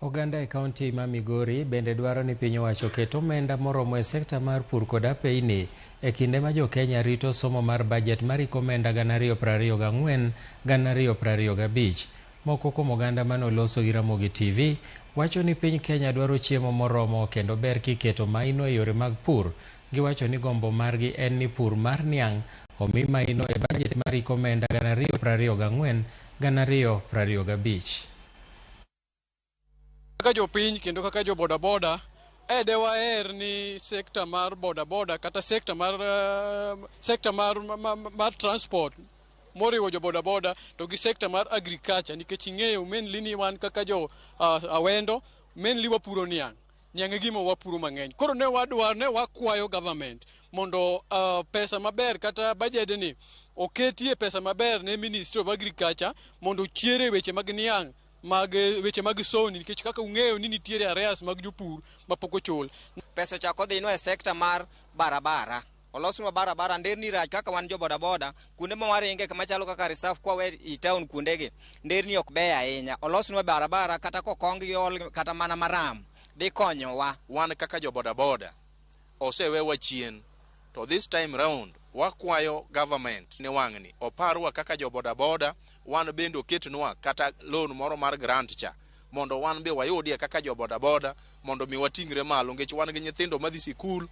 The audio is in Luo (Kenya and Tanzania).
Oganda e kaunti ma Migori bende dwaro ni piny owacho oket omenda moromo e sekta mar pur kod apeyni e kinde ma jo-Kenya rito somo mar bajet mar hik omenda 2024 2025. Moko kuom oganda mane oloso gi Ramogi TV wacho ni piny Kenya dwaro chiemo moromo kendo ber kiketo maino e yore mag pur. Giwacho ni gombo margi en ni pur mar niang' omi maino e bajet mar hik omenda 2024 2025. Kaka jopiny kendo kaka jo bodaboda e de waher ni sekta mar bodaboda kata sekta mar transport moriwo jo bodaboda to gi sekta mar agriculture, nikech ing'eyo mainly ni wan kaka jo Awendo mainly wapuro niang'. Niang' e gima wapuro mang'eny. Koro ne wadwaro, ne wakwayo government mondo pesa maber kata budget ni oketie pesa maber ne Ministry of Agriculture mondo ochiere weche mag niang', mag weche mag soni, nikech kaka ung'eyo ni nitiere arrears mag jopur mapok ochul. Pesa ochako dhinwa e sekta mar barabara, olosnwa barabara, nderni rach. Kaka wan jo bodaboda, kuonde ma waringe machalo kaka Reserve, kwawe i town, kuondegi nderni ok beyo ahinya. Olosnwa barabara kata kokong gi ol kata mana maram dhi konyowa. Wan kaka jo bodaboda osewewa chien, to this time round wakwayo government ni wang'ni oparwa kaka jo bodaboda, wan bende oketnwa kata loan moro mar grant cha mondo wan be wayudie kaka jo bodaboda mondo mi wating're malo, nikech wan gi nyithindo madhi sikul.